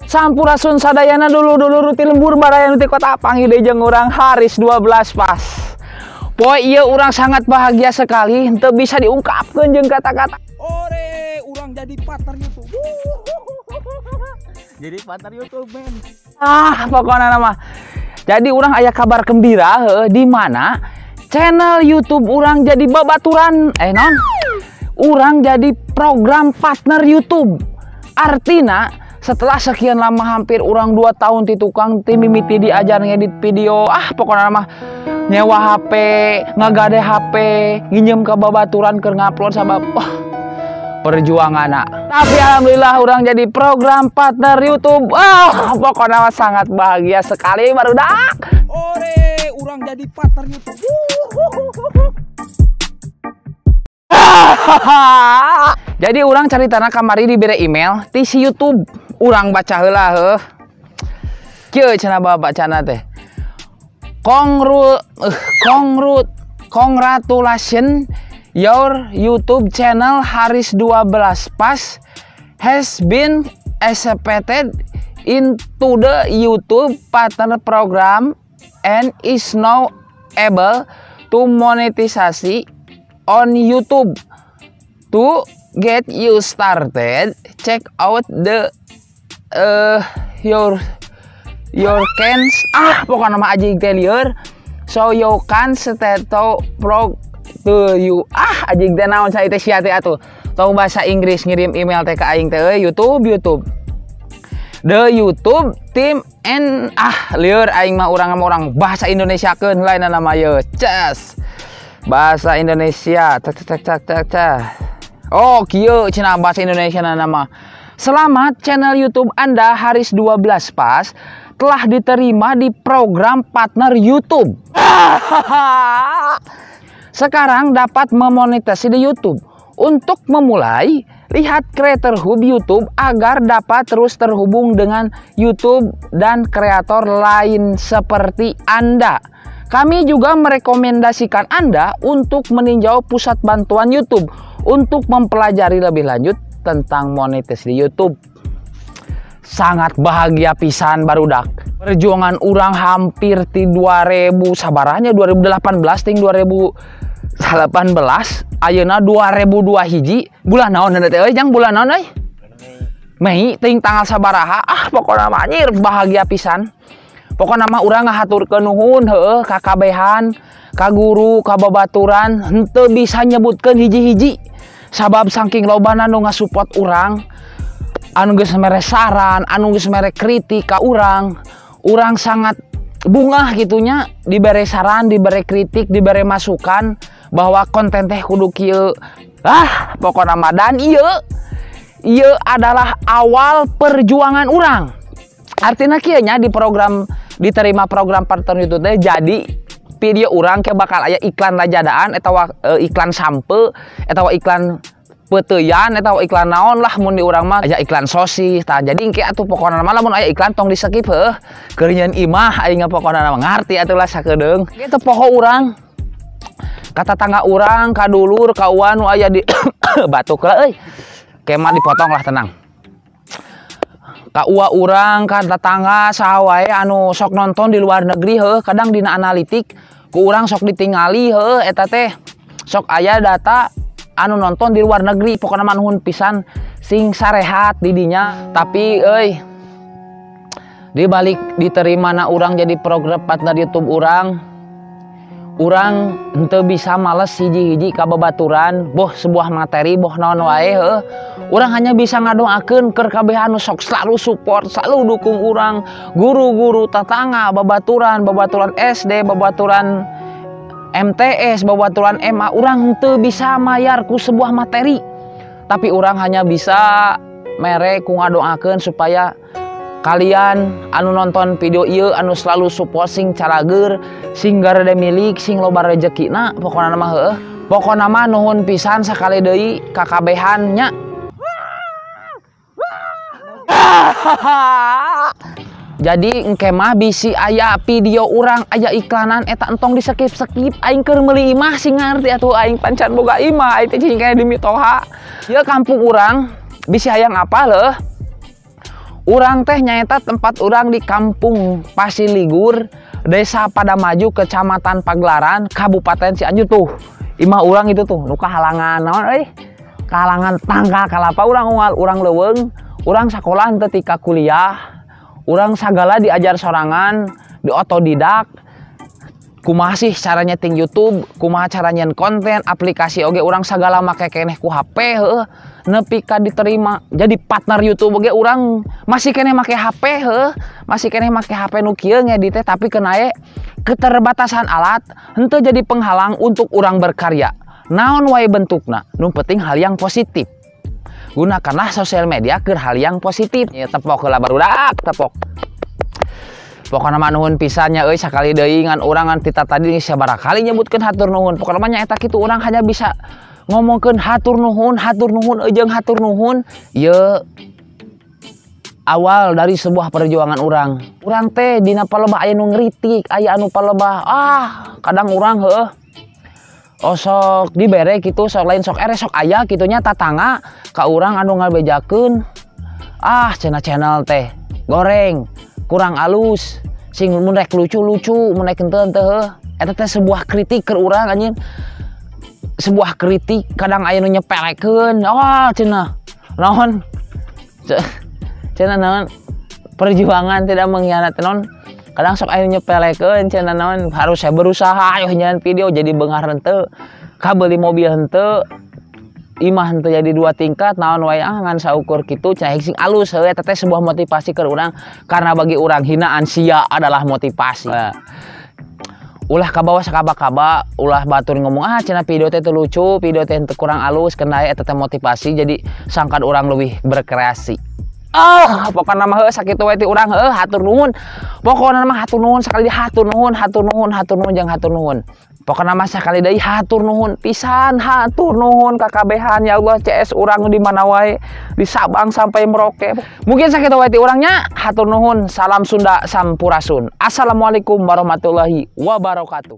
Sampurasun sadayana dulur-dulur ti lembur baraya nu ti kota panggih deui jeung urang Haris 12 pas. Poe ieu urang sangat bahagia sekali, henteu bisa diungkapkeun jeung kata-kata. Ore, urang jadi partner YouTube. Jadi partner YouTube, men. Ah, pokoknya nama. Jadi urang aya kabar gembira heuh di mana channel YouTube urang jadi babaturan non. Urang jadi program partner YouTube. Artina setelah sekian lama hampir urang 2 tahun ti tukang ti mimiti diajar ngedit video, ah pokoknya mah nyewa HP, ngagade HP, nginjem ke babaturan keur ngupload sabab wah perjuangan. Tapi alhamdulillah urang jadi program partner YouTube. Ah, pokoknya mah sangat bahagia sekali barudak. Ore, urang jadi partner YouTube. Jadi urang caritana kamari dibere email ti si YouTube. Urang baca heula heuh. Kieu cenah bapak cana teh. Congratulations, your YouTube channel Haris 12 pas has been accepted into the YouTube partner program and is now able to monetisasi on YouTube. To get you started, check out the your cans, ah pokoknya nama aja teh lieur, so you can start pro to you. Ah anjing teh naon saya teh sia teh atuh. Tong bahasa Inggris ngirim email teh ka aing teh euy YouTube. The YouTube team and ah lieur aing mah urang sama urang bahasa Indonesiakeun lain nama ieu. Ces. Bahasa Indonesia. Cak cak cak cak cak. Oh kieu cenah bahasa Indonesia nama. Selamat, channel YouTube Anda Haris 12 pas telah diterima di program partner YouTube. Sekarang dapat memonetisasi di YouTube. Untuk memulai, lihat Creator Hub YouTube agar dapat terus terhubung dengan YouTube dan kreator lain seperti Anda. Kami juga merekomendasikan Anda untuk meninjau pusat bantuan YouTube untuk mempelajari lebih lanjut tentang monetisasi di YouTube. Sangat bahagia pisan barudak. Perjuangan urang hampir di 2000 sabaranya 2018 ting 2018 ayeuna 2002 hiji bulan naon teh euy jang bulan naon euy Mei ting tanggal sabaraha. Ah pokona mah anjir bahagia pisan. Pokona mah urang ngahaturkeun nuhun heueuh ka kabehan, ka guru, ka babaturan henteu bisa nyebutkeun hiji-hiji sabab saking lobana nu ngasupport urang, anu geus mere saran, anu geus mere kritik ka urang. Urang sangat bungah gitunya dibere saran, dibere kritik, dibere masukan bahwa konten teh kudu kieu. Ah, pokona mah dan ieu adalah awal perjuangan urang. Artinya kieu nya di program diterima program partner YouTube teh jadi video urang ke bakal aya iklan lajadaan atawa iklan sampe atawa iklan peteuyan atawa iklan naon lah mun di urang mah aya iklan sosis tah. Jadi engke atuh pokona mah lamun aya iklan tong di skip heuh keur nyeun imah aing pokona mah ngarti atuh lah sakedeung. Kitu poho urang ka tatangga urang ka dulur ka uan nu aya di batuk lah euy kemah dipotong lah tenang. Ka ua urang ka tetangga saha wae anu sok nonton di luar negeri heuh kadang dina analitik ku urang sok ditingali heuh eta teh sok aya data anu nonton di luar negeri. Pokona mah nuhun pisan sing sarehat di dinya. Tapi euy di balik diterimana urang jadi program partner YouTube urang, urang henteu bisa males hiji-hiji ka babaturan boh sebuah materi boh naon wae heuh. Urang hanya bisa ngadoakeun keur kabeh anu sok selalu support, selalu dukung urang, guru-guru, tetangga, babaturan, babaturan SD, babaturan MTS, babaturan MA. Urang henteu bisa mayar ku sebuah materi, tapi urang hanya bisa mere ku ngadoakeun supaya kalian anu nonton video ieu anu selalu support sing calager, sing garede milik, sing loba rejekina pokona mah heuh. Pokona mah nuhun pisan sakali deui ka kabehan nya. Jadi engke mah bisi aya video urang aya iklanan eta entong di skip-skip aing keur meuli imah sing ngarti atuh aing pancan boga imah aing teh cing di mitoha. Ieu kampung urang bisi hayang apa leuh. Urang teh nyaeta tempat urang di Kampung Pasiligur, Desa Padamaju, Kecamatan Pagelaran, Kabupaten Cianjur tuh. Imah urang itu tuh, nu kahalangan naon euy? Kahalangan tangkal kalapa urang unggal urang leuweung, urang sakolah henteu tika kuliah, urang sagala diajar sorangan, di otodidak. Kumaha sih cara nyeting YouTube, kumaha cara nyen konten, aplikasi oge urang sagala make keneh ku HP heueuh, nepi ka diterima jadi partner YouTube oge urang masih keneh make HP heueuh, masih keneh make HP nu kieu ngedit teh, tapi kenae keterbatasan alat henteu jadi penghalang untuk urang berkarya. Naon wae bentukna, nu penting hal yang positif. Gunakanlah sosial media keur hal yang positif. Ya, tepok heula barudak, tepok. Pokokna mah nuhun pisan nya euy sakali deui ngan urang ngan tita tadi geus sabaraha kali nyebutkeun hatur nuhun. Pokokna mah nyaeta kitu urang hanya bisa ngomongkeun hatur nuhun, hatur nuhun jeung hatur nuhun. Ieu awal dari sebuah perjuangan urang. Urang teh dina palebah aya nu ngritik, aya anu palebah kadang urang heueuh osok dibere kitu, sok lain sok ere sok aya kitu nya tatangga ka urang anu ngabejakeun. Ah cenah channel teh goreng, kurang alus, sing mun rek lucu-lucu, mun rek henteu henteu heuh. Eta teh sebuah kritik keur urang anjing. Sebuah kritik kadang aya nu nyepelekeun. Oh cenah naon? Cenah naon? Perjuangan tidak mengkhianati naon? Kadang sok aya nu nyepelekeun cenah naon? Harus saya berusaha ayo nyian video jadi beunghar henteu. Kabeli mobil henteu. Imah henteu jadi 2 tingkat naon wae ngan saukur kitu cenah sing alus heueuh eta teh sebuah motivasi keur urang karena bagi urang hinaan sia adalah motivasi. Nah, ulah kabawa sakaba-kaba, ulah batur ngomong cenah video teh teu lucu, video teh teu kurang alus, kendai eta teh motivasi jadi sangkan urang leuwih berkreasi. Pokona mah heueuh sakitu wae ti urang heueuh hatur nuhun. Pokona mah hatur nuhun sakali deui hatur nuhun, hatur nuhun, hatur nuhun jeung hatur nuhun. Pokona mah sakali deui hatur nuhun pisan, hatur nuhun kakabehan ya Allah CS urang di mana wae, di Sabang sampai Merauke. Mungkin sakitu wae ti urang nya, hatur nuhun, salam Sunda sampurasun. Assalamualaikum warahmatullahi wabarakatuh.